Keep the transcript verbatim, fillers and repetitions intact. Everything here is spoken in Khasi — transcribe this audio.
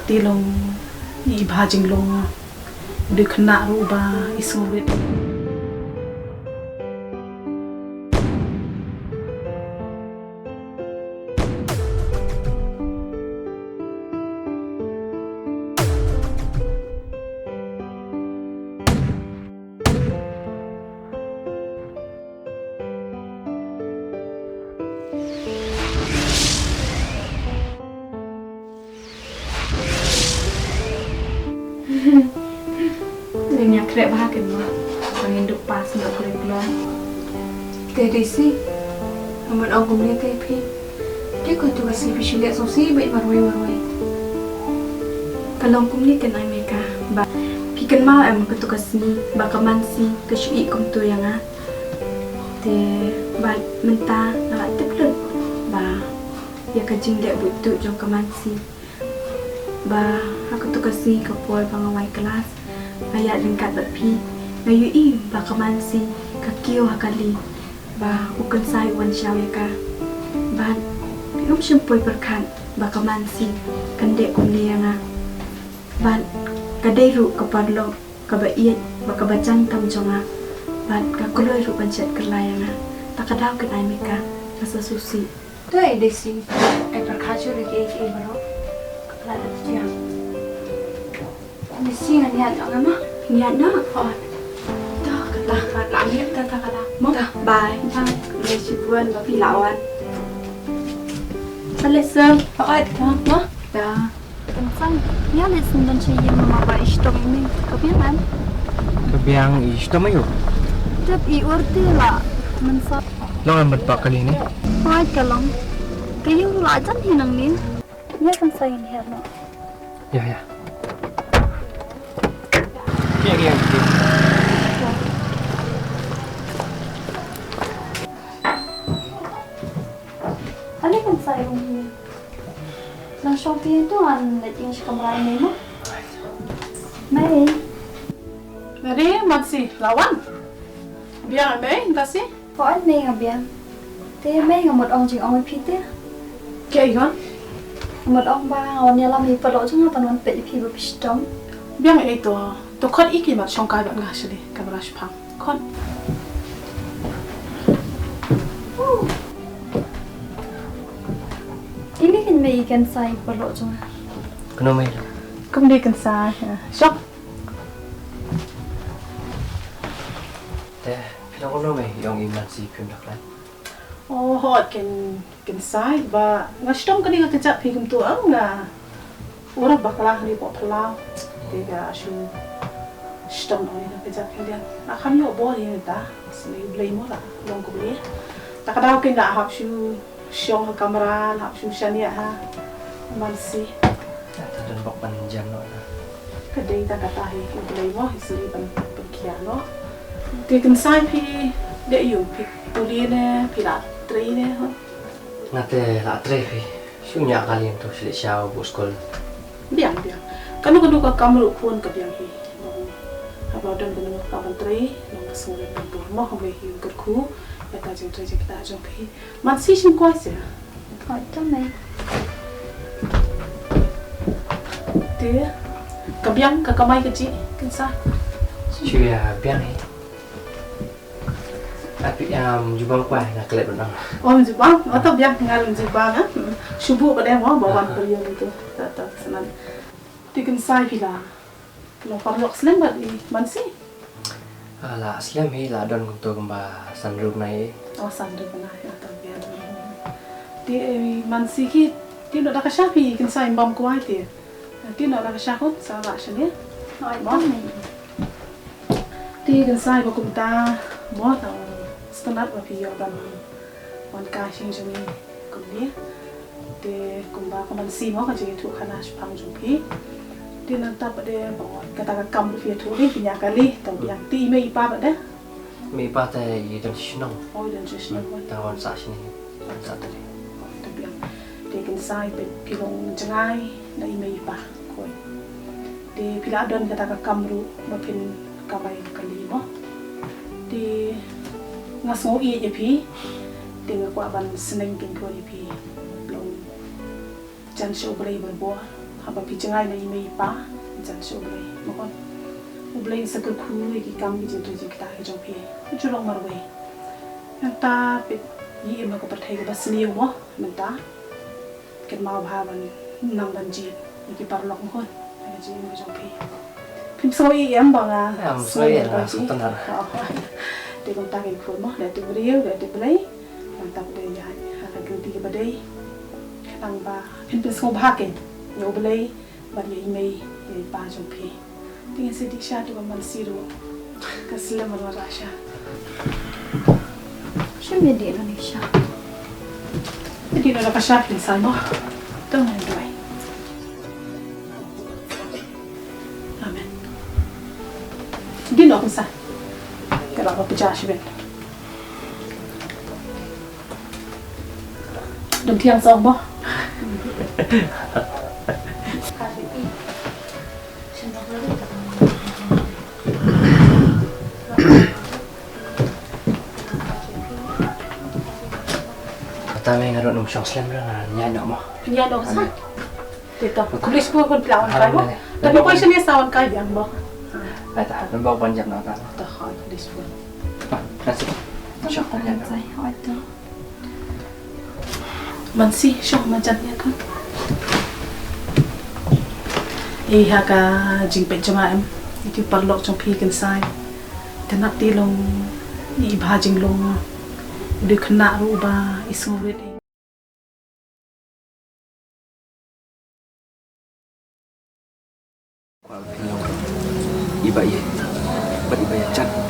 Te long i bha jinglong. Dei khynnah ruh ba i sngewrit. Ngin ïa khreh bha kin mo. Ba ngin duh pass na kloi kloi. Te Daisy, nga mut ong kumne te phi. Te katu ka sngi phi shu leh sngewsih beit marwei marwei. Ka long kumne kan ai Mika. Ba phi kynmaw em katu ka sngi ba ka Mansi ka shu ïeh kumtu ïa nga. Te bad mynta nga la tip lut ba ïa ka jingleh buit tuh jong ka Mansi. Ba ha katu ka sngi ka por ba nga wai klas, nga ïaid ryngkat bad phi, nga ïohi ba ka Mansi ka kiew ha kali ba u Kynsai u wan shaw ïa ka. Bad phi ym shym poi pyrkhat ba ka Mansi kan dei kumne ïa nga. Bad ka dei ruh ka paralok kaba ïeit bad kaba jan tam jong nga. Bad ka kloi ruh ban shet kylla ïa nga. Ta ka daw kan ai Mika, nga sa sngewsih. To ai Daisy, ai pyrkhat shuh ïa kiei kiei baroh. Ka la dep jia. Daisy, ngan ïaid noh nga ma. Ngan ïaid noh. Oh. To ka la, ka la, ngan ïaid, to, to ka la. Mo? To, bye. Bye. Daisy, bun ba phi la wan. Bye Lehse. Oh, to, mo? To. Tang sang, ïa leh sngewdon sha ïing ma ba i shitom i mei. Ka biang em? Ka biang i shitom aïu? Tep i ur te la mynsaw. Long em bad pa kali ne? Hooid ka long. Ka ïing ruh la jan hi nangne. Ïa kan sa ïing her noh. Ïa, ïa. Ïa, ïa, ïa. Ale kan sa ïing hi. Nang shong phi tu ngan leit ïa shi kamra i mei mo. Mei. Mary, Mansi, la wan. Biang mei, Mansi. Ko an mei nga biang. Te mei nga mut ong jingong ïa phi te. Kaei hon? Nga mut ong ba nga wan ïalam ïa i paralok jong nga ban wan peit ïa phi ba phi shitom. Biang ei to. To khot ïa ki mat shongkai bad nga sha kamra shipang. Khot. Ine kan mei kan sa ïa i paralok jong nga. Kano mei? Kam dei kan sa. Shong. Te phi long kumno mei, ïong i Mansi phim da khlaiñ? Oh, hooid kan, kan sa ba nga shitom kane ka kjat phi kumtu, am nga u rap bakla hangne hapoh phyllaw. Te ka shu shitom hangne ka kjat phi, nga kham ïoh bor ïa kata. Sngewbha ïa mo la long kumne. Ta ka daw kan la hap shu shong ha kamra, la hap shu shaniah ha Mansi. Ta don bok ban jam noh ta. Ka dei ta kata hi, u Blei mo hi sngewbha ban, ban khia noh. Te Kynsai phi dei ïu phi pule ne phi la trei ne ho? Nga te la trei phi. Shu ñiah kali to shu leit sha u buh skul. Biang, biang. Kano kano ka kam ruh khun ka biang hi. Haba don kano ka kam ban trei, nong ka sngewbha ban bor mo, haba hi kyrkhu ïa ka jingtrei jingktah jong phi. Mansi sngewkwai seh. Hooid to mei. Te ka biang ka kamai kajih Kynsai. Shu ïa biang hi. Api am jubang kwai nga klet bad nang. Om jubang, oto biang nga lum jubang ah. Shu buh bad em ba wan pyrïa tu. Ta ta sanan. Te Kynsai phi la. Long paralok slem bad i Mansi? Ah, la slem hi, la don kumto kumba san ru bnai. Oh, san ru bnai, ah, to biang. Te i Mansi ki, te noh da ka sha phi Kynsai, ym bam kwai te. Te noh da ka sha khun, sa la sha ne. Hooid, bam. Te Kynsai ba kumta mo tang sngewtynnat ba phi ïoh ban wan kai sha ïing jong ngi kumne. Te kumba ka Mansi mo ka jingïathuhkhana shaphang jong phi. Te nangta pat de ba kata ka kam ruh phi ïathuh de phi ñiah kali, to biang. Te i mei i pa pat de? Mei i pa te i don sha shnong. Oh, i don sha shnong. Tang wan sah shane. Wan sah te de. Oh, to biang. Te Kynsai phi long jngai na i mei i pa. Khoi. Te phi la don kata ka kam ruh ba phin kamai kali mo. Te nga sngew ïeit ïa phi. Te nga kwah ban sneng kynthoi ïa phi. Long jan sha U Blei barabor. Haba phi jngai na i mei i pa, jan sha U Blei. Mo khun. U Blei un sa kyrkhu ïa ki kam ki jingtrei jingktah ki jong phi. Phi ju long marwei. Nangta phi ïa im ha ka pyrthei kaba sniew mo mynta. Kynmaw bha ban nang ban jied ïa ki paralok mo khun. Ïa ka jingim ka jong phi. Phim sngew ïa em ba nga sngew ïa em ba nga ji. Te kumta ngin khun mo, da te briew, da te Blei. Nangta phi dei ïa ha ka duty kaba dei. Nang ba phin pynsngewbha kein ïa U Blei bad ïa i mei ïa i pa jong phi. Te ngin sa dih sha, te ba Mansi ruh ka slem ruh la rah sha. Shim ïa dih na ni sha. Ïa dih na ka sha phin sa mo. Tang na duwai. Amen. Dih na kumsa. Ka la ka pja shibit. Dum thiang song mo. Ta me nga ruh ym shong slem ruh nga ñiah noh mo. Ñiah noh sa. Te to. Khublei shibun khun phi la wan kai mo. Te phi poi shane sa wan kai biang mo. Ai ta, nang bok ban jam noh ta. To, khublei shibun. Shong ban jam. Mansi, shong ban jam ïa ka. Ei ha ka jingpeit jong nga em. Ïa ki paralok jong phi kin sai. Te nap ti long i bha jinglong. Dei khynnah ruh ba i sngewrit. Iba ïa, bad iba ïa jan.